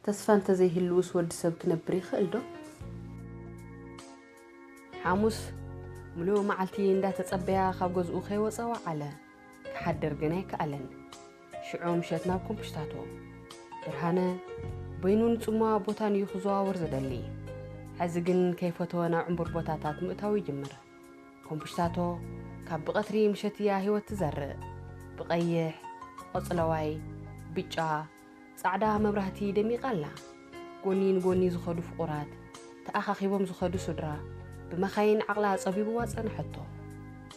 ተስፋ እንተዘይህልውስ ወዲ ሰብ ክነብር ይኽእል ዶ? ሓሙስ ምሉእ መዓልቲ እንዳተጸበያ ካብ ገዝኡ ከይወጸ ወዓለ። ክሓድር ግን ኣይከኣለን። ሽዑ ምሸት ናብ ኮምፕሽታቶ። ብርሃነ በይኑን ጽምዋ ቦታን እዩ ክዘዋወር ዝደሊ። ሕዚ ግን ከይፈተወ ናብ ዕንቡር ቦታታት ምእታው ይጅምር። ኮምፕሽታቶ ካብ ብቐትሪ ምሸት እያ ህይወት ትዘርእ። ብቐይሕ፣ ቆጽለዋይ፣ ብጫ፣ ጻዕዳ መብራህቲ ደሚቓ ኣላ። ጎኒ ንጎኒ ዝኸዱ ፍቑራት፣ ተኣኻኺቦም ዝኸዱ ስድራ፣ ብመኻይን ዓቕላ ጸቢብዋ ጸንሐቶ።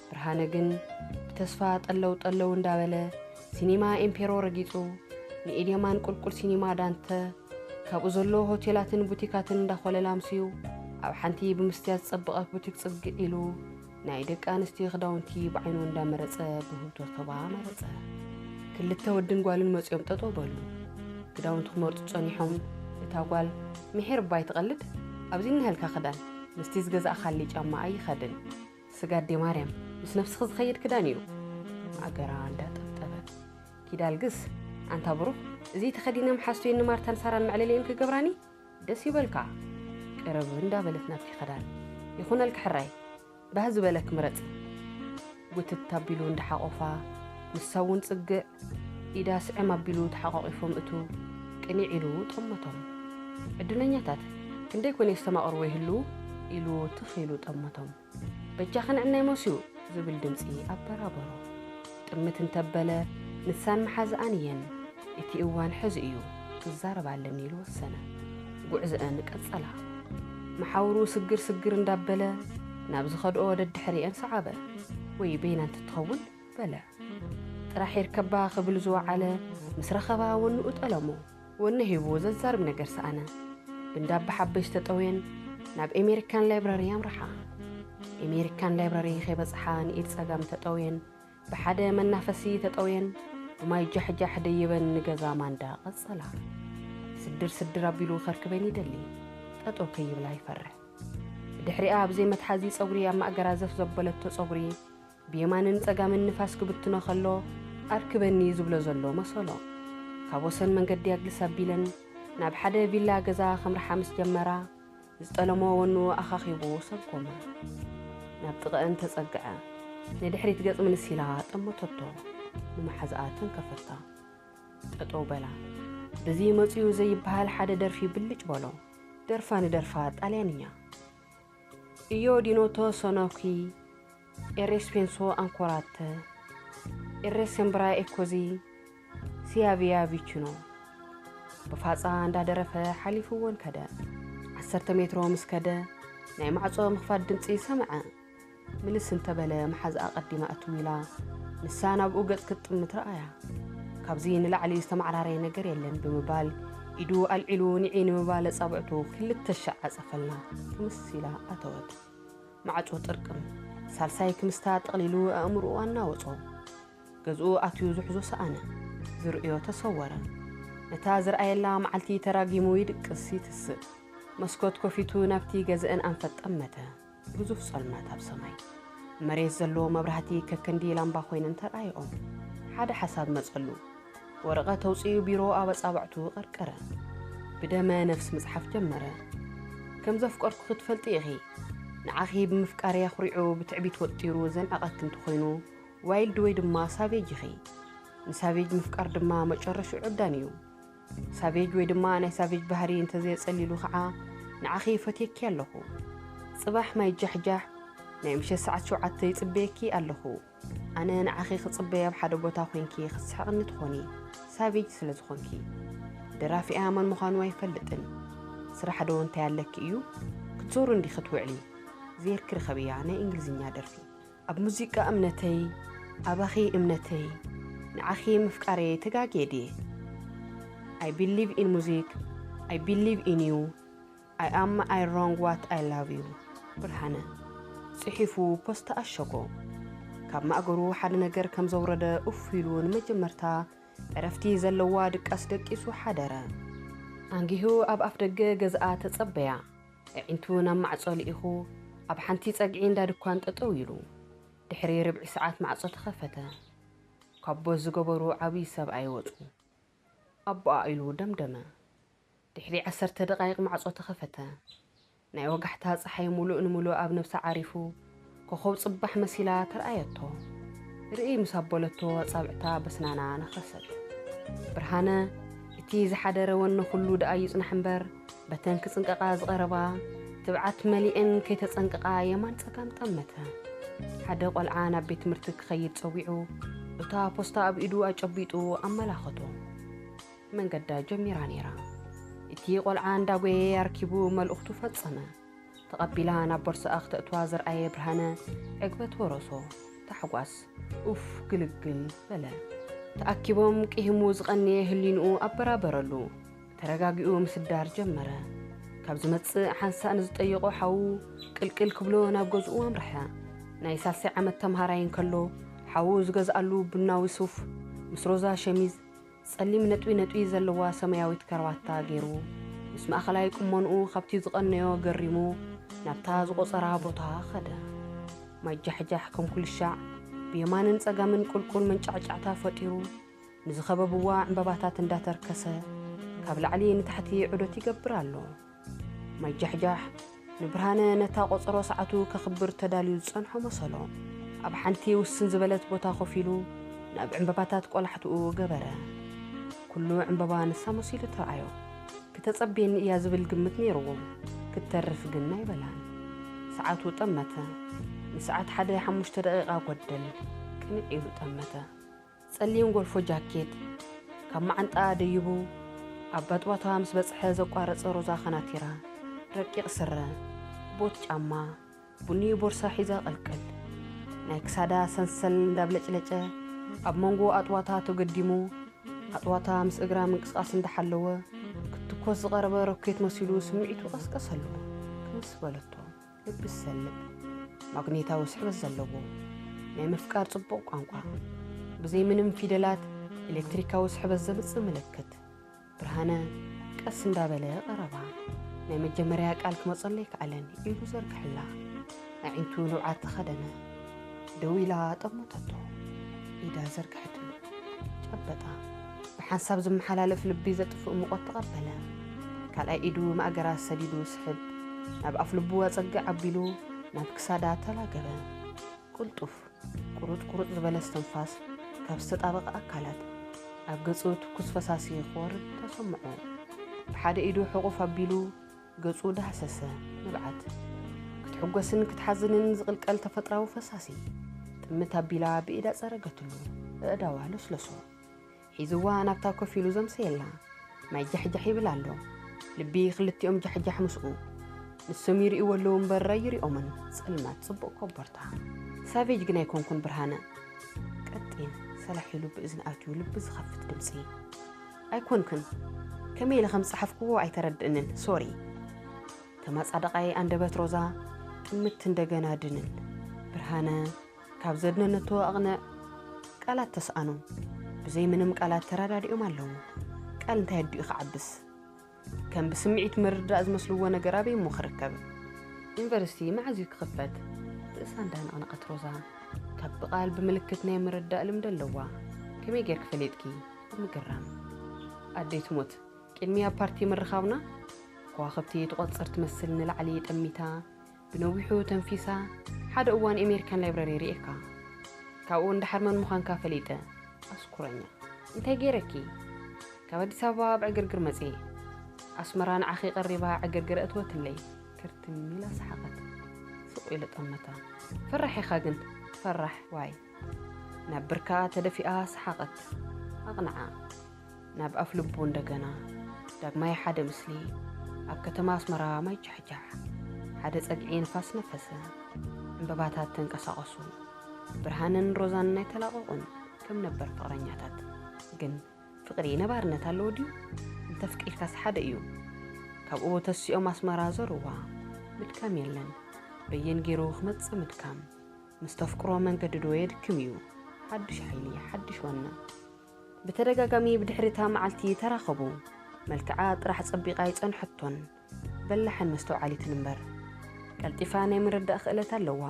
ብርሃነ ግን ብተስፋ ጠለው ጠለው እንዳበለ ሲኒማ ኤምፔሮ ረጊጹ፣ ንኤድየማን ቁልቁል ሲኒማ ዳንተ፣ ካብኡ ዘሎ ሆቴላትን ቡቲካትን እንዳኾለለ ኣምስዩ፣ ኣብ ሓንቲ ብምስትያት ዝጸበቐት ቡቲክ ጽግዕ ኢሉ፣ ናይ ደቂ ኣንስትዮ ክዳውንቲ ብዓይኑ እንዳመረጸ ብህውተቶባ መረጸ። ክልተ ወድን ጓልን መጺኦም ጠጠው በሉ። ክዳውንቲ ክመርጹ ጸኒሖም፣ እታ ጓል፣ "ምሒር እባ ኣይትቐልድ፣ ኣብዚ እኒሀልካ ክዳን፣ ምስቲ ዝገዛእካሊ ጫማ ኣይኸድን። ስጋዴ ማርያም፣ ምስ ነብስኺ ዝኸይድ ክዳን እዩ።" ማእገራ እንዳጠብጠበ። ኪዳ ልግስ፣ "ኣንታ ብሩኽ፣ እዚ ተኸዲነ ምሓዝቱየን ንማርታን ሳራን መዕለሊኤን ክገብራኒ? ደስ ይበልካ?" ቅርብ እንዳበለት ናብቲ ክዳን። "ይኹነልኪ ሕራይ፣ ባህ ዝበለኪ ምረጺ።" ጉትት ኣቢሉ እንዳሓቆፋ፣ ንሳ እውን ጽግዕ ኢዳ ስዕም ኣቢሉ ተሓቋቂፎም እቱ ቅንዕ ኢሉ ጠመቶም። "ዕድለኛታት ክንደይ ኮን የስተማቕርዎ ይህልዉ?" ኢሉ ትኽ ኢሉ ጠመቶም። "በጃኺ ንዕናይ ሞስዩ" ዝብል ድምጺ ኣበራበሮ። ጥምት እንተበለ ንሳን መሓዝኣን እየን። እቲ እዋን ሕዚ እዩ፣ ክዛረብ ኣለኒ ኢሉ ወሰነ። ጉዕዝአን ቀጸላ። መሓውሩ ስግር ስግር እንዳበለ ናብ ዝኸድኦ ደድሕሪአን ሰዓበ። "ወይ በይና እንትትኸውን?" በለ። "ጥራሕ ይርከባ" ክብል ዝወዓለ ምስ ረኸባ ወንኡ ጠለሞ። ወነ ሂቡ ዘዛርብ ነገር ሰኣነ። ብንዳብ ብሓበሽ ተጠውየን ናብ ኤሜሪካን ላይብረሪ ኣምርሓ። ኤሜሪካን ላይብረሪ ከይበጽሓ ንኢድ ጸጋም ተጠውየን ብሓደ መናፈሲ ተጠውየን ብማይ ጃሕጃሕ ደይበን ንገዛ ማንዳ ቀጸላ። ስድር ስድር ኣቢሉ ከርክበን ይደሊ። ጠጠው ከይብላ ይፈርሕ። ብድሕሪኣ ብዘይ መትሓዚ ጸጉሪ ኣብ ማእገራ ዘፍ ዘበለቶ ጸጉሪ ብየማንን ጸጋምን ንፋስ ክብትኖ ከሎ፣ "ኣርክበኒ" ዝብሎ ዘሎ መሰሎ። ካብ ወሰን መንገዲ ኣግልስ ኣቢለን ናብ ሓደ ቪላ ገዛ ከምርሓ ምስ ጀመራ፣ ዝጠለሞ ወኑ ኣኻኺቡ ሰጎመ። ናብ ጥቐአን ተጸግዐ። ንድሕሪት ገጽ ምልስ ኢላ ጠመተቶ። ንመሓዝኣ ተንከፈታ። ጠጠው በላ። በዚ መጺኡ ዘይበሃል ሓደ ደርፊ ብልጭ በሎ። ደርፋ ንደርፋ ጣልያንኛ። ኢዮ ዲኖቶ ሶኖ ኩ፣ ኤሬ ስፔንሶ ኣንኮራተ፣ ኤሬ ሴምብራ ኤኮዚ፣ ሲያቪያ ቪቺኖ። ብፋጻ እንዳደረፈ ሓሊፍወን ከደ። ዓሰርተ ሜትሮ ምስ ከደ፣ ናይ ማዕጾ ምኽፋት ድምጺ ሰምዐ። ምልስ እንተበለ፣ መሓዝኣ ቀዲማ እትው ኢላ፣ ንሳ ናብኡ ገጽ ክትጥምት ረኣያ። ካብዚ ንላዕሊ ዝተመዓራረየ ነገር የለን ብምባል፣ ኢዱ ኣልዒሉ ንዒ ንምባል ኣጻብዕቱ ክልተ ሻዕ ዓጸፈላ። ክምስ ኢላ ኣተወት። ማዕጾ ጥርቅም። ሳልሳይ ክምስታ ጠቕሊሉ ኣእምሮኡ ኣናወጾ። ገዝኡ ኣትዩ ዝሕዞ ሰኣነ። ዝርእዮ ተሰወረ። ነታ ዝረኣየላ መዓልቲ ተራጊሙ ይድቅስ ይትስእ። መስኮት ከፊቱ ናብቲ ገዝአን ኣንፈት ጠመተ። ግዙፍ ጸልማት ኣብ ሰማይ። መሬት ዘሎ መብራህቲ ከከንዲ ላምባ ኮይነን ተራእየኦም። ሓደ ሓሳብ መጸሉ። ወረቐት ኣውጺኡ ቢሮ ኣብ ኣጻብዕቱ ቀርቀረ። ብደመ ነፍስ ምጽሓፍ ጀመረ። "ከም ዘፍቀርኩ ክትፈልጢ ኢኺ። ንዓኺ ብምፍቃረይ ኣኹሪዑ ብትዕቢት ወጢሩ ዘንዕቐኪ እንተኾይኑ ዋይልድ ወይ ድማ ሳቬጅ ኢኺ። ንሳቬጅ ምፍቃር ድማ መጨረሽኡ ዕብዳን እዩ። ሳቬጅ ወይ ድማ ናይ ሳቬጅ ባህሪ እንተዘየጸሊሉ ኸዓ ንዓኺ ፈትየኪ ኣለኹ። ጽባሕ ማይ ጃሕጃሕ ናይ ምሸት ሰዓት ሸውዓተ ይጽበየኪ ኣለኹ። ኣነ ንዓኺ ክጽበይ ኣብ ሓደ ቦታ ኮይንኪ ክትስሕቕኒ ትኾኒ፣ ሳቬጅ ስለ ዝኾንኪ። ደራፊኣ መን ምዃኑ ኣይፈልጥን። ስራሕ ዶ እንታይ ኣለኪ እዩ? ክትዞሪ እንዲኺ ትውዕሊ። ዜርኪ ርኸብያ ናይ እንግሊዝኛ ደርፊ። ኣብ ሙዚቃ እምነተይ፣ ኣባኺ እምነተይ፣ ንዓኺ ምፍቃረይ ተጋግየ ድየ? I believe in music, I believe in you, I am I wrong what I love you። ብርሃነ ጽሒፉ ፖስት ኣሸጎ። ካብ ማእገሩ ሓደ ነገር ከም ዘውረደ ኡፍ ኢሉ ንመጀመርታ ዕረፍቲ ዘለዋ ድቃስ ደቂሱ ሓደረ። ኣንጊሁ ኣብ ኣፍ ደገ ገዝኣ ተጸበያ። ኣዒንቱ ናብ ማዕጾ ልኢኹ ኣብ ሓንቲ ጸግዒ እንዳ ድኳን ጠጠው ኢሉ። ድሕሪ ርብዒ ሰዓት ማዕጾ ተኸፈተ። ካቦት ዝገበሩ ዓብዪ ሰብኣይ ወጹ። ኣቦኣ ኢሉ ደምደመ። ድሕሪ ዓሰርተ ደቓይቕ ማዕጾ ተኸፈተ። ናይ ወጋሕታ ጸሓይ ሙሉእ ንሙሉእ ኣብ ነብሳ ዓሪፉ፣ ኮኾብ ጽባሕ መሲላ ተረኣየቶ። ርእይ ምስ ኣበለቶ ኣጻብዕታ በስናና ነኸሰት። ብርሃነ፣ እቲ ዝሓደረ ወኒ ኩሉ ደኣ ይጽናሕ እምበር፣ በተን ክጽንቀቓ ዝቐረባ፣ ትብዓት መሊኤን ከይተጸንቀቓ የማን ጸጋም ጠመተ። ሓደ ቆልዓ ናብ ቤት ትምህርቲ ክኸይድ ጸዊዑ፣ እታ ፖስታ ኣብ ኢዱ ኣጨቢጡ ኣመላኸቶ። መንገዳ ጀሚራ ነይራ። እቲ ቆልዓ እንዳጎየየ ኣርኪቡ መልእኽቱ ፈጸመ። ተቐቢላ ናብ ቦርሳኣ ክተእትዋ ዝረኣየ ብርሃነ ዕግበት ወረሶ። ታሕጓስ ኡፍ ግልግል በለ። ተኣኪቦም ቂሂሙ ዝቐነየ ህሊንኡ ኣበራበረሉ። ተረጋጊኡ ምስዳር ጀመረ። ካብ ዝመጽእ ሓንሳእ ንዝጠየቖ ሓዉ ቅልቅል ክብሎ ናብ ገዝኡ ኣምርሐ። ናይ ሳልሳይ ዓመት ተምሃራይ እንከሎ ሓዉ ዝገዝኣሉ ቡናዊ ሱፍ ምስ ሮዛ ሸሚዝ ጸሊም ነጥቢ ነጥቢ ዘለዋ ሰማያዊት ከረባታ ገይሩ፣ ምስ ማእኸላይ ቁመንኡ ካብቲ ዝቐነዮ ገሪሙ ናብታ ዝቖጸራ ቦታ ኸደ። ማይ ጃሕጃሕ ከም ኩልሻዕ ብየማንን ጸጋምን ቁልቁል መንጫዕጫዕታ ፈጢሩ፣ ንዝኸበብዋ ዕምባባታት እንዳተርከሰ፣ ካብ ላዕሊ ንታሕቲ ዑደት ይገብር ኣሎ። ማይ ጃሕጃሕ ንብርሃነ ነታ ቆጸሮ ሰዓቱ ከኽብር ተዳልዩ ዝጸንሖ መሰሎ። ኣብ ሓንቲ ውስን ዝበለት ቦታ ኮፍ ኢሉ ናብ ዕምባባታት ቆላሕትኡ ገበረ። ኩሉ ዕምባባ ንሳ መሲሉ ተረኣዮ። ክተጸብየኒ እያ ዝብል ግምት ነይርዎ። ክትተርፍ ግን ኣይበላን። ሰዓቱ ጠመተ። ንሰዓት ሓደ ሓሙሽተ ደቂቓ ጎደል። ቅንዕ ኢሉ ጠመተ። ጸሊም ጎልፎ ጃኬት ካብ መዓንጣኣ ደይቡ ኣብ ባጥባታ ምስ በጽሐ ዘቋረጸ ሮዛ ከናቲራ፣ ረቂቕ ስረ፣ ቦት ጫማ፣ ቡኒ ቦርሳ ሒዛ ቀልቅል። ናይ ክሳዳ ሰንሰል እንዳብለጭለጨ ኣብ መንጎ ኣጥዋታ ተገዲሙ፣ ኣጥዋታ ምስ እግራ ምንቅስቓስ እንዳሓለወ ክትትኮስ ዝቐረበ ሮኬት መሲሉ ስምዒቱ ቀስቀሰሉ። ክምስ በለቶ። ልቢ ዝሰልብ ማግኔታዊ ስሕበት ዘለዎ ናይ ምፍቃር ጽቡቕ ቋንቋ፣ ብዘይ ምንም ፊደላት ኤሌክትሪካዊ ስሕበት ዘምጽእ ምልክት። ብርሃነ ቀስ እንዳበለ ቀረባ። ናይ መጀመርያ ቃል ክመጸሉ ኣይከኣለን። ኢዱ ዘርግሐላ። ኣዒንቱ ንብዓት ተኸደነ። ደው ኢላ ጠመተቶ። ኢዳ ዘርግሐትሉ። ጨበጣ። ብሓንሳብ ዝመሓላለፍ ልቢ ዘጥፍእ ሙቐት ተቐበለ። ካልኣይ ኢዱ ማእገራ ሰዲዱ ስሕብ ናብ ኣፍልቡ ኣጸግዕ ኣቢሉ ናብ ክሳዳ ተላገበ። ቅልጡፍ፣ ቁሩጽ ቁሩጽ ዝበለ እስትንፋስ ካብ ዝተጣበቐ ኣካላት ኣብ ገጹ ትኩስ ፈሳሲ ክወርድ ተሰምዖ። ብሓደ ኢዱ ሕቑፍ ኣቢሉ ገጹ ዳህሰሰ። ንብዓት። ክትሕጎስን ክትሓዝንን ዝቕልቀል ተፈጥራዊ ፈሳሲ። ጥምት ኣቢላ ብኢዳ ጸረገትሉ። ኣእዳዋ ለስለሶ። ሒዝዋ ናብታ ኮፍ ኢሉ ዘምሰየላ። ማይ ጃሕጃሕ ይብል ኣሎ። ልቢ ክልቲኦም ጃሕጃሕ ምስኡ። ንሶም ይርእይዎ ኣለዉ እምበር ኣይሪኦምን። ጸልማት ጽቡቕ ኮቦርታ። ሳቬጅ ግን ኣይኮንኩን ብርሃነ። ቀጢን፣ ሰላሕ ኢሉ ብእዝኒ ኣትዩ ልቢ ዝኸፍት ድምጺ። ኣይኮንክን። ከመይ ኢለ ከም ዝጸሓፍክዎ ኣይተረድእንን። ሶሪ። ተመጻዳቓይ ኣንደበት ሮዛ ጥምት እንደገና ድንን። ብርሃነ ካብ ዘድነነቶ ኣቕንዕ። ቃላት ተስኣኑ። ብዘይ ምንም ቃላት ተረዳዲኦም ኣለዉ። ቃል እንታይ ኣዲኡ ክዓብስ? ከም ብስምዒት ምርዳእ ዝመስልዎ ነገር ኣበይ እሞ ክርከብ? ዩኒቨርሲቲ መዓዝ እዩ ክኽፈት? ርእሳ እንዳነቕነቐት ሮዛ ካብ ብቓል ብምልክት ናይ ምርዳእ ልምዲ ኣለዋ። ከመይ ጌርኪ ፈሊጥኪ? ብምግራም። ኣደይ ትሙት፣ ቅድሚ ኣብ ፓርቲ ምርኻብና ከዋኽብቲ ትቖጽር ትመስል ንላዕሊ ጠሚታ፣ ብነዊሑ ተንፊሳ፣ ሓደ እዋን ኤሜሪካን ላይብረሪ ርእየካ። ካብኡ እንድሓር መን ምዃንካ ፈሊጠ። ኣስኩረኛ። እንታይ ገይረኪ? ካብ ኣዲስ ኣበባ ብዕግርግር መጽየ። ኣስመራ ንዓኺ ቀሪባ ዕግርግር ኣእትወትለይ። ክርትም ኢላ ሰሓቐት። ስቕ ኢሉ ጠመታ። ፈራሕ ኢኻ ግን፣ ፈራሕ፣ ዋይ። ናብ ብርካ ተደፊኣ ሰሓቐት። ኣቕንዓ። ናብ ኣፍ ልቡ እንደገና። ዳግማይ ሓደ ምስሊ። ኣብ ከተማ ኣስመራ ማይ ጃሕጃሕ። ሓደ ጸግዒ ንፋስ ነፈሰ። ዕምበባታት ተንቀሳቐሱ። ብርሃንን ሮዛን ኣይተላቐቑን ከም ነበር ፍቕረኛታት። ግን ፍቕሪ ነባርነት ኣለዎ ድዩ? እንተፍቂርካስ ሓደ እዩ። ካብኡ ተሲኦም ኣስመራ ዘርዋ። ምድካም የለን። በየን ገይሩ ክመጽእ ምድካም። ምስ ተፍቅሮ መንገዲ ዶ የድክም እዩ። ሓድሽ ሓይሊ፣ ሓድሽ ወነ። ብተደጋጋሚ ብድሕሪ እታ መዓልቲ ተራኸቡ። መልክዓ ጥራሕ ጸቢቓ ኣይጸንሐቶን። በላሕን መስተውዓሊትን እምበር። ቀልጢፋ ናይ ምርዳእ ክእለት ኣለዋ።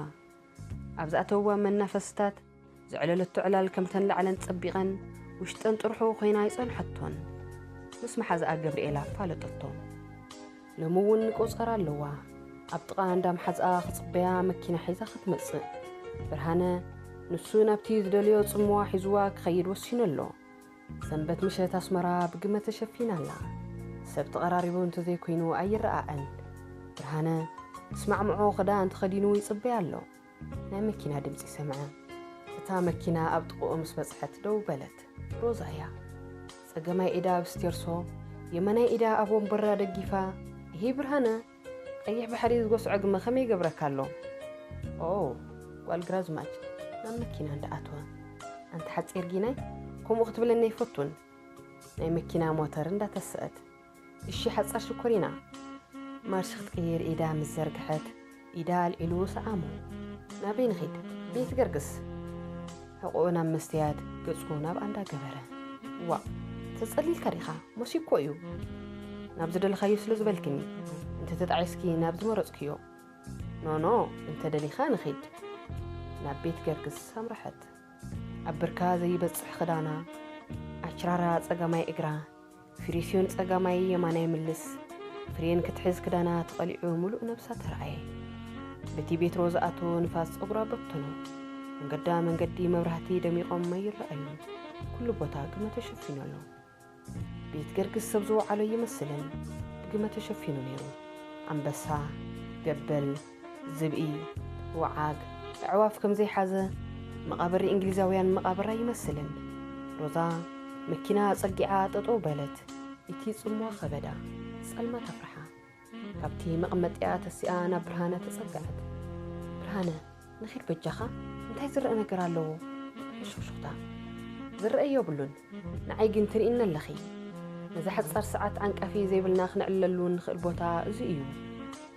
ኣብ ዝኣተውዋ መናፈስታት ዘዕለለቶ ዕላል ከምተን ላዕለን ጸቢቐን ውሽጠን ጥርሑ ኮይና ኣይጸንሐቶን። ምስ መሓዝኣ ገብርኤል ኣፋለጠቶ። ሎሚ እውን ቆጸራ ኣለዋ። ኣብ ጥቓ እንዳ መሓዝኣ ክጽበያ መኪና ሒዛ ክትመጽእ። ብርሃነ ንሱ ናብቲ ዝደልዮ ጽምዋ ሒዝዋ ክኸይድ ወሲኑ ኣሎ። ሰንበት ምሸት ኣስመራ ብግመ ተሸፊና ኣላ። ሰብ ተቐራሪቡ እንተዘይኮይኑ ኣይረኣእን። ብርሃነ እስማዕምዖ ክዳን ተኸዲኑ ይጽበያ ኣሎ። ናይ መኪና ድምጺ ሰምዐ። እታ መኪና ኣብ ጥቕኡ ምስ በጽሐት ደው በለት። ሮዛ እያ። ጸገማይ ኢዳ ኣብ ስቴርሶ፣ የማናይ ኢዳ ኣብ ወንበራ ደጊፋ፣ "እሂ ብርሃነ፣ ቀይሕ ባሕሪ ዝጎስዖ ግመ ከመይ ይገብረካ ኣሎ?" ኦ፣ ጓል ግራዝማች ናብ መኪና እንዳኣተወ፣ "ኣንቲ ሓጺር ጊናይ፣ ከምኡ ክትብለኒ ኣይፈቱን?" ናይ መኪና ሞተር እንዳተሰአት፣ "እሺ ሓጻር ሽኮሪና." ማርሽ ክትቅይር ኢዳ ምስ ዘርግሐት፣ ኢዳ ኣልዒሉ ሰዓሞ። "ናበይ ንኺድ? ቤት ገርግስ?" ሕቑኡ ናብ መስትያት፣ ገጹ ናብ ኣንዳ ገበረ። "ዋእ፣ ተጸሊልካ ዲኻ? መሲኮ እዩ። ናብ ዝደለኻዮ ስለ ዝበልክኒ፣ እንተ ተጣዒስኪ ናብ ዝመረጽክዮ?" "ኖኖ፣ እንተ ደሊኻ ንኺድ." ናብ ቤት ገርግስ ኣምርሐት። ኣብ ብርካ ዘይበጽሕ ክዳና፣ ኣችራራ ጸጋማይ እግራ፣ ፍሪስዮን ጸጋማይ የማናይ ምልስ፣ ፍሬን ክትሕዝ ክዳና ተቐሊዑ ምሉእ ነብሳ ተረኣየ። በቲ ቤት ሮዛ ኣቶ ንፋስ ጸጉራ በተኖ። መንገዳ መንገዲ መብራህቲ ደሚቖም ኣይረኣዩን። ኩሉ ቦታ ግመ ተሸፊኑ ኣሎ። ቤት ገርግስ ሰብ ዝወዓሎ ይመስልን ብግመ ተሸፊኑ ነይሩ። ኣንበሳ፣ ገበል፣ ዝብኢ፣ ወዓግ፣ ኣዕዋፍ ከም ዘይሓዘ፣ መቓብር እንግሊዛውያን መቓብር ኣይመስልን። ሮዛ መኪና ጸጊዓ ጠጠው በለት። እቲ ጽምዋ ከበዳ፣ ጸልማት ኣፍርሓ። ካብቲ መቐመጢኣ ተሲኣ ናብ ብርሃነ ተጸግዐት። "ብርሃነ፣ ንኺድ በጃኻ፣ እንታይ ዝረአ ነገር ኣለዎ?" ብሕሹኽሹኽታ። "ዝረአ የብሉን፣ ንዓይ ግን ትርእይኒ ኣለኺ። ነዚ ሓጻር ሰዓት ዓንቃፊ ዘይብልና ክነዕልለሉ እንኽእል ቦታ እዚ እዩ።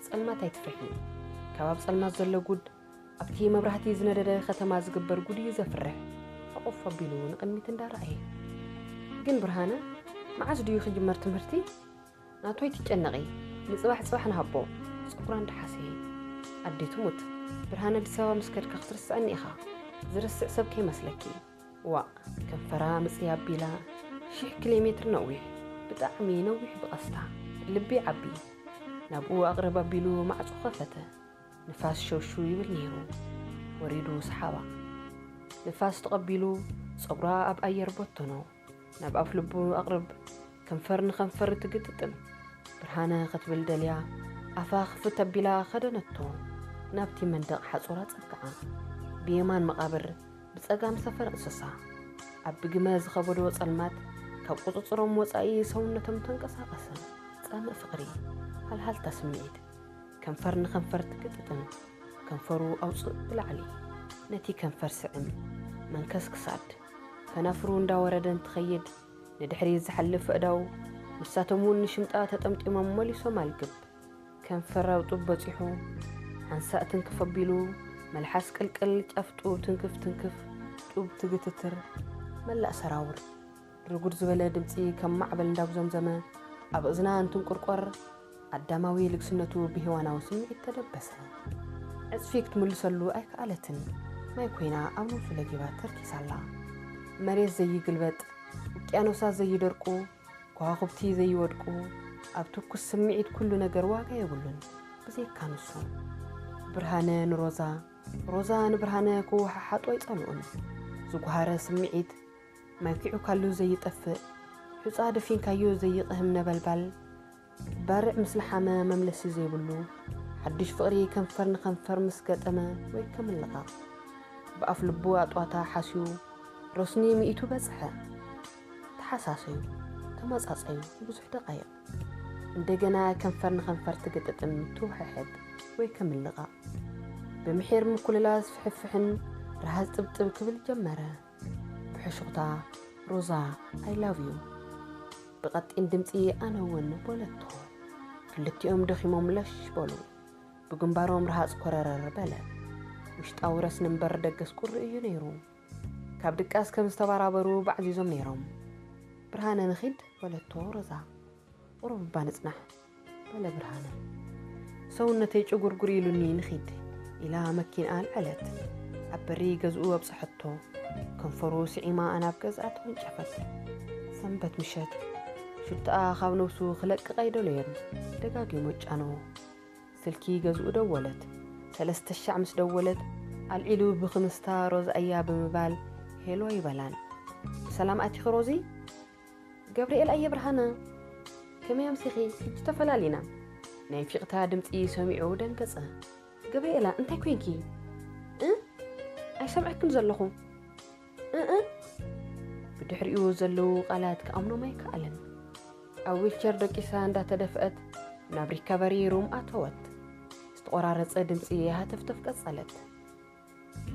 ጸልማት ኣይትፍርሒ። ካብ ኣብ ጸልማት ዘሎ ጉድ፣ ኣብቲ መብራህቲ ዝነደደ ከተማ ዝግበር ጉድ እዩ ዘፍርሕ።" ሕቑፍ ኣቢሉ ንቕድሚት እንዳረኣየ። "ግን ብርሃነ፣ መዓዝ ድዩ ክጅመር ትምህርቲ?" "ናቱ ኣይትጨነቒ፣ ንጽባሕ ጽባሕ ንሃቦ፣ ጸጉራ እንዳሓሰየ። ኣዴ ትሙት፣ ብርሃነ ኣዲስ ኣበባ ምስ ከድካ ክትርስዐኒ ኢኻ። ዝርስዕ ሰብ ከይመስለኪ።" ዋእ፣ ከንፈራ ምጽይ ኣቢላ፣ ሽሕ ኪሎ ሜትር ነዊሕ፣ ብጣዕሚ ነዊሕ ብቐስታ፣ ልቢ ዓቢ። ናብኡ ኣቕርብ ኣቢሉ ማዕጾ ከፈተ። ንፋስ ሸውሽው ይብል ነይሩ። ወሪዱ ሰሓባ። ንፋስ ተቐቢሉ፣ ጸጉራ ኣብ ኣየር በተኖ። ናብ ኣፍ ልቡ ኣቕርብ፣ ከንፈር ንኸንፈር ትግጥጥም። ብርሃነ ክትብል ደልያ፣ ኣፋ ክፍት ኣቢላ ከደነቶ። ናብቲ መንደቕ ሓጹር ኣጸግዓ። ብየማን መቓብር፣ ብጸጋም ሰፈር እንስሳ። ኣብ ብግመ ዝኸበዶ ጸልማት፣ ካብ ቁጽጽሮም ወጻኢ ሰውነቶም ተንቀሳቐሰ። ጻምእ ፍቕሪ፣ ሃልሃልታ ስምዒት። ከንፈር ንኸንፈር ትግጥጥም። ከንፈሩ ኣውጽእ ብላዕሊ። ነቲ ከንፈር ስዕም። መንከስ ክሳድ። ከናፍሩ እንዳወረደ እንትኸይድ፣ ንድሕሪት ዝሓልፍ ኣእዳው፣ ንሳቶም እውን ንሽምጣ ተጠምጢሞም መሊሶም ኣልግብ። ከንፈር ኣብ ጡብ በጺሑ፣ ሓንሳእ ትንክፍ ኣቢሉ፣ መልሓስ ቅልቅል፣ ጫፍ ጡብ ትንክፍ ትንክፍ፣ ጡብ ትግትትር፣ መላእ ሰራውር። ርጉድ ዝበለ ድምጺ ከም ማዕበል እንዳጉዘምዘመ ኣብ እዝና እንትንቁርቆር፣ ኣዳማዊ ልግስነቱ ብሄዋናዊ ስምዒት ተደበሰ። ዕጽፊ ክትምልሰሉ ኣይከኣለትን። ማይ ኮይና ኣብ ነብሱ ለጊባ ተርኪሳላ። መሬት ዘይግልበጥ፣ ውቅያኖሳት ዘይደርቁ፣ ከዋኽብቲ ዘይወድቁ፣ ኣብ ትኩስ ስምዒት ኩሉ ነገር ዋጋ የብሉን፣ ብዘይካ ንሱ። ብርሃነ ንሮዛ፣ ሮዛ ንብርሃነ ክወሓሓጡ ኣይጸልኡን። ዝጓሃረ ስምዒት፣ ማይ ኪዑካሉ ዘይጠፍእ፣ ሑጻ ደፊንካዮ ዘይቕህም ነበልባል፣ ባርዕ ምስ ለሓመ መምለሲ ዘይብሉ፣ ሓድሽ ፍቕሪ ከንፈር ንኸንፈር ምስ ገጠመ ወይ ከምልቓቕ። ብኣፍ ልቡ ኣጥዋታ ሓስዩ፣ ሮስኒ ሚእቱ በጽሐ። ተሓሳሰዩ፣ ተመጻጸዩ ብዙሕ ደቓይቕ። እንደገና ከንፈር ንኸንፈር ትግጥጥም፣ ትውሕሕጥ ወይ ከምልቓቕ። ብምሒር ምኩልላስ ፍሕፍሕን ርሃጽ ጥብጥብ ክብል ጀመረ። ብሕሹኽታ፣ "ሮዛ፣ I love you." ብቐጢን ድምጺ፣ "ኣነ እውን" በለቶ። ክልቲኦም ደኺሞም ለሽ በሉ። ብግንባሮም ረሃጽ ኮረረር በለ። ውሽጣዊ ረስኒ እምበር ደገስ ቁሪ እዩ ነይሩ። ካብ ድቃስ ከም ዝተባራበሩ ባዕዚዞም ነይሮም። "ብርሃነ፣ ንኺድ?" በለቶ ሮዛ። "ቁሩብ እባ ንጽናሕ" በለ ብርሃነ። ሰውነተይ ጭጉርጉር ኢሉኒ፣ "ንኺድ" ኢላ መኪንኣ ኣልዐለት። ኣብ በሪ ገዝኡ ኣብጽሐቶ። ከንፈሩ ስዒማ ናብ ገዝኣ ተወንጨፈት። ሰንበት ምሸት ሽትኣ ካብ ነብሱ ክለቅቕ ኣይደለየን። ደጋጊሙ ኣጫነዎ። ስልኪ ገዝኡ ደወለት። ሰለስተ ሻዕ ምስ ደወለት፣ ኣልዒሉ ብኽምስታ ሮዛ እያ ብምባል፣ "ሄሎ" ይበላን። "ብሰላም ኣቲኺ ሮዚ?" "ገብርኤል ኣየ ብርሃነ፣ ከመይ ኣምሲኺ? ሕጂ ተፈላሊና።" ናይ ፊቕታ ድምጺ ሰሚዑ ደንገጸ። "ገብርኤላ፣ እንታይ ኮንኪ? እ? ኣይሰምዐክን ዘለኹ። እ፣ እ?" ብድሕሪኡ ዘለዉ ቃላት ክኣምኖም ኣይከኣለን። ኣብ ዊልቸር ደቂሳ እንዳተደፍአት ናብ ሪካቨሪ ሩም ኣተወት። ዝተቖራረጸ ድምጺ ሃተፍተፍ ቀጸለት።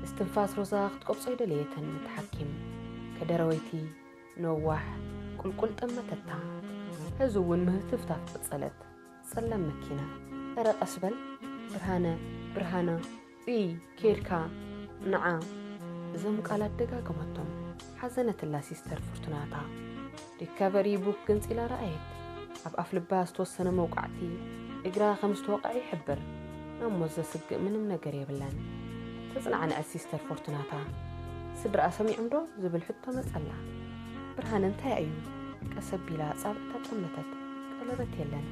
እስትንፋስ ሮዛ ክትቆርጾ ኣይደለየትን። እቲ ሓኪም ከደረወይቲ ነዋሕ ቁልቁል ጠመተታ። ህዚ እውን ምህትፍታፍ ቀጸለት። ጸላም መኪና። "ኧረ ቀስ በል ብርሃነ፣ ብርሃነ፣ እይ፣ ኬድካ፣ ንዓ።" እዞም ቃላት ደጋገመቶም። ሓዘነትላ ሲስተር ፍርቱናታ። ሪካቨሪ ቡክ ገንጺላ ረኣየት። ኣብ ኣፍ ልባ ዝተወሰነ መውቃዕቲ እግራ ከም ዝተወቕዐ ይሕብር። ናብ ሞት ዘስግእ ምንም ነገር የብላን። ተጽናዕንዐት ሲስተር ፎርቱናታ። "ስድራኣ ሰሚዖም ዶ?" ዝብል ሕቶ መጸላ። ብርሃነ፣ "እንታይ እዩ?" ቀስ ኣቢላ ኣጻብዕታ ጠመተት። "ቀለበት የለን።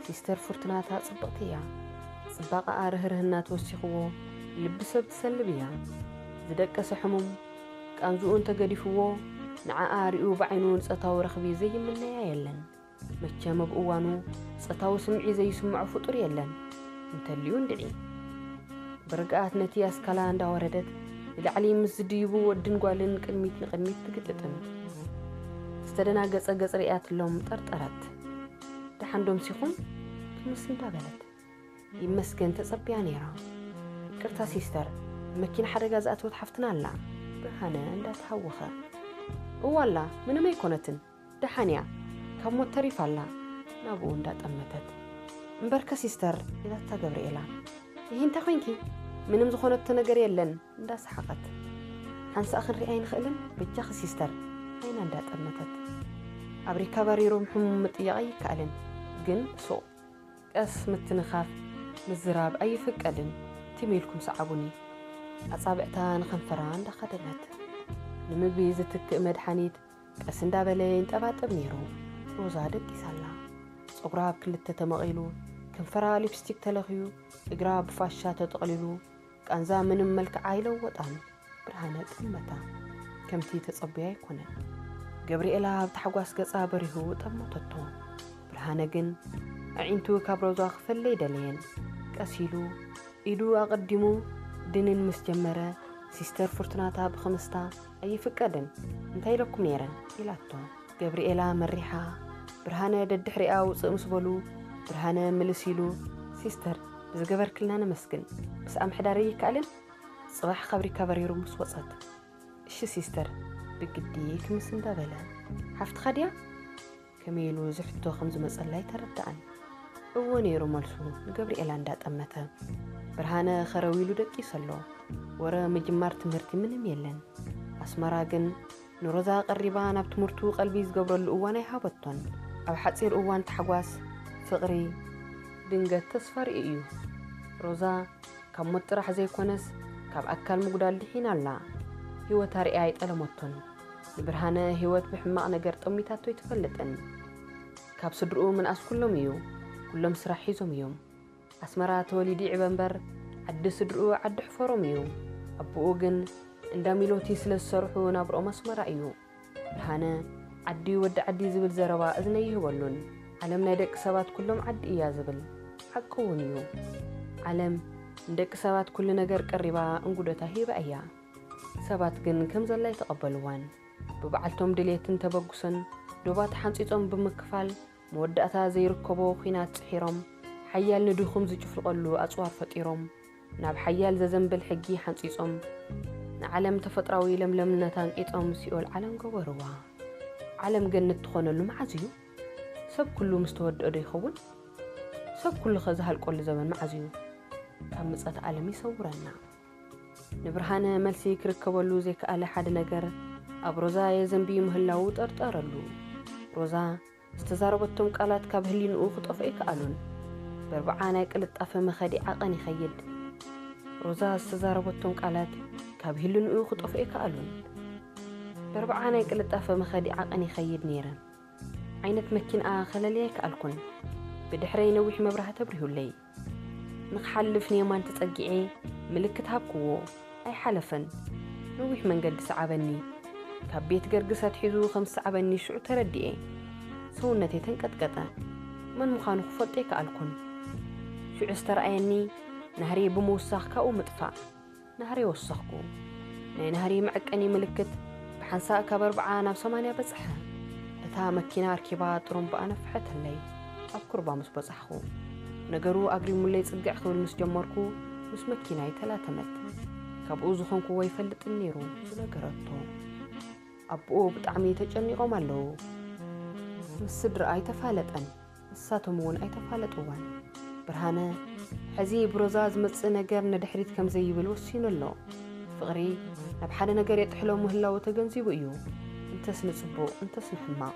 ሲስተር ፎርቱናታ ጽብቕቲ እያ። ጽባቐኣ ርህርህና ተወሲኽዎ፣ ልቢ ሰብ ትሰልብ እያ። ዝደቀሰ ሕሙም ቃንዝኡ እንተገዲፍዎ፣ ንዓኣ ሪኡ ብዓይኑ ንጾታዊ ረኽቢ ዘይምነያ የለን። መቸም ኣብ እዋኑ ጾታዊ ስምዒት ዘይስምዖ ፍጡር የለን። እንተልዩ እንድዒ።" ብርግኣት ነቲ ኣስካላ እንዳወረደት ንላዕሊ ምስ ዝድይቡ ወድን ጓልን ቅድሚት ንቕድሚት ትግልጥን። ዝተደናገጸ ገጽ ርእያትሎም ጠርጠረት። "ደሓን ዶ ኣምሲኹም?" ክምስ እንዳበለት። "ይመስገን፣ ተጸብያ ነይራ። ይቅርታ ሲስተር፣ መኪና ሓደጋ ዝኣተወት ሓፍትና ኣላ።" ብርሃነ እንዳተሃወኸ። "እዋላ፣ ምንም ኣይኮነትን፣ ደሓን እያ፣ ካብ ሞት ተሪፋ ኣላ።" ናብኡ እንዳጠመተት። "እምበርከ ሲስተር?" ኢላታ ገብርኤላ። "ይሂ እንታይ ኮንኪ? ምንም ዝኾነቶ ነገር የለን።" እንዳሰሓቐት። "ሓንሳእ ክንሪኣ ኣይንኽእልን? በጃኺ ሲስተር?" ዓይና እንዳጠመተት። "ኣብ ሪካቨሪ ሩም ሕሙም ምጥያቕ ኣይከኣልን፣ ግን ሱቕ ቀስ ምትንኻፍ ምዝራብ ኣይፍቀድን። ትም ኢልኩም ሰዓቡኒ።" ኣጻብዕታ ንኸንፈራ እንዳኸደነት። ንምግቢ ዝትክእ መድሓኒት ቀስ እንዳበለ ይንጠባጠብ ነይሩ። ሮዛ ደቂሳ ኣላ። ጸጉራ ኣብ ክልተ ተመቒሉ፣ ከንፈራ ሊፕስቲክ ተለኽዩ፣ እግራ ብፋሻ ተጠቕሊሉ፣ ቃንዛ ምንም መልክዓ ኣይለወጣን። ብርሃነ ጠመታ። ከምቲ ተጸብዮ ኣይኮነን። ገብርኤላ ኣብ ታሕጓስ ገጻ በሪሁ ጠመተቶ። ብርሃነ ግን ኣዒንቱ ካብ ሮዛ ክፈሊ ኣይደለየን። ቀስ ኢሉ ኢዱ ኣቐዲሙ ድንን ምስ ጀመረ፣ ሲስተር ፍርቱናታ ብኽምስታ፣ "ኣይፍቀድን፣ እንታይ ኢለኩም ነይረ?" ኢላቶ። ገብርኤላ መሪሓ፣ ብርሃነ ደድሕሪኣ ውጽእ ምስ በሉ፣ ብርሃነ ምልስ ኢሉ፣ "ሲስተር፣ ብዝገበርክልና ነመስግን። ምስኣ ምሕዳር ኣይከኣልን?" ጽባሕ ካብ ሪካቨሪ ሩም ምስ ወጸት። "እሺ ሲስተር," ብግዲ ክምስ እንዳበለ። "ሓፍትኻ ድያ?" ከመይ ኢሉ እዚ ሕቶ ከም ዝመጸላ ኣይተረድኣን። "እወ" ነይሩ መልሱ ንገብርኤላ እንዳጠመተ። ብርሃነ ኸረው ኢሉ ደቂሱ ኣሎ። ወረ ምጅማር ትምህርቲ ምንም የለን። ኣስመራ ግን ንሮዛ ቀሪባ ናብ ትምህርቱ ቀልቢ ዝገብረሉ እዋን ኣይሃበቶን። ኣብ ሓጺር እዋን ታሕጓስ፣ ፍቕሪ፣ ድንገት ተስፋ ርእዩ እዩ። ሮዛ ካብ ሞት ጥራሕ ዘይኮነስ ካብ ኣካል ምጉዳል ድሒና ኣላ። ህይወታ ርእያ ኣይጠለመቶን። ንብርሃነ ህይወት ብሕማቕ ነገር ጠሚታቶ ኣይትፈልጥን። ካብ ስድርኡ ምንኣስ ኩሎም እዩ። ኩሎም ስራሕ ሒዞም እዮም። ኣስመራ ተወሊዱ ይዕበ እምበር፣ ዓዲ ስድርኡ ዓዲ ሕፈሮም እዩ። ኣቦኡ ግን እንዳ ሚሎቲ ስለ ዝሰርሑ ናብርኦም ኣስመራ እዩ። ብርሃነ፣ "ዓዲ ወዲ ዓዲ" ዝብል ዘረባ እዝኒ ኣይህበሉን። ዓለም ናይ ደቂ ሰባት ኩሎም ዓዲ እያ ዝብል። ሓቂ እውን እዩ። ዓለም ንደቂ ሰባት ኩሉ ነገር ቀሪባ እንጉዶታ ሂባ እያ። ሰባት ግን ከም ዘላ ኣይተቐበልዋን። ብበዓልቶም ድሌትን ተበግሶን ዶባት ሓንጺጾም ብምክፋል፣ መወዳእታ ዘይርከቦ ኲናት ጽሒሮም፣ ሓያል ንድኹም ዝጭፍልቐሉ ኣጽዋር ፈጢሮም፣ ናብ ሓያል ዘዘንብል ሕጊ ሓንጺጾም፣ ንዓለም ተፈጥራዊ ለምለምነት ኣንቂጾም ሲኦል ዓለም ገበርዋ። ዓለም ገነት ትኾነሉ መዓዝ እዩ? ሰብ ኩሉ ምስ ተወድኦ ዶ ይኸውን? ሰብ ኩሉ ኸ ዝሃልቀሉ ዘበን መዓዝ እዩ? ካብ ምጸት ዓለም ይሰውረና። ንብርሃነ መልሲ ክርከበሉ ዘይከኣለ ሓደ ነገር ኣብ ሮዛ የዘንቢ ምህላዉ ጠርጠረሉ። ሮዛ ዝተዛረበቶም ቃላት ካብ ህሊንኡ ክጠፍኡ ኣይከኣሉን። በርብዓ ናይ ቅልጣፈ መኸዲ ዓቐን ይኸይድ። ሮዛ ዝተዛረበቶም ቃላት ካብ ህሊንኡ ክጠፍኡ ኣይከኣሉን። በርብዓ ናይ ቅልጣፈ መኸዲ ዓቐን ይኸይድ ነይረን። ዓይነት መኪንኣ ከለልየ ኣይከኣልኩን። ብድሕረይ ነዊሕ መብራህቲ ኣብሪሁለይ። ንኽሓልፍ ንየማን ተጸጊዐ ምልክት ሃብክዎ። ኣይሓለፈን። ነዊሕ መንገዲ ሰዓበኒ። ካብ ቤት ገርግስ ኣትሒዙ ከም ዝሰዓበኒ ሽዑ ተረዲኤ። ሰውነተይ ተንቀጥቀጠ። መን ምዃኑ ክፈልጦ ኣይከኣልኩን። ሽዑ ዝተረኣየኒ ናህሪ ብምውሳኽ ካብኡ ምጥፋእ። ናህሪ ወሰኽኩ። ናይ ናህሪ መዐቀኒ ምልክት ብሓንሳእ ካብ ኣርብዓ ናብ ሰማንያ በጽሐ። እታ መኪና ኣርኪባ ጥሩምባኣ ነፍሐተለይ። ኣብ ኩርባ ምስ በጻሕኹ። ነገሩ ኣግሪሙለይ ጽግዕ ክብል ምስ ጀመርኩ፣ ምስ መኪናይ ተላተመት። ካብኡ ዝኾንኩዎ ኣይፈልጥን ነይሩ ዝነገረቶ። ኣቦኡ ብጣዕሚ ተጨኒቖም ኣለዉ። ምስ ስድራኣ ኣይተፋለጠን፣ ንሳቶም እውን ኣይተፋለጥዋን። ብርሃነ፣ ሕዚ ብሮዛ ዝመጽእ ነገር ንድሕሪት ከም ዘይብል ወሲኑ ኣሎ። ፍቕሪ ናብ ሓደ ነገር የጥሕሎ ምህላዉ ተገንዚቡ እዩ። እንተስ ንጽቡቕ፣ እንተስ ንሕማቕ።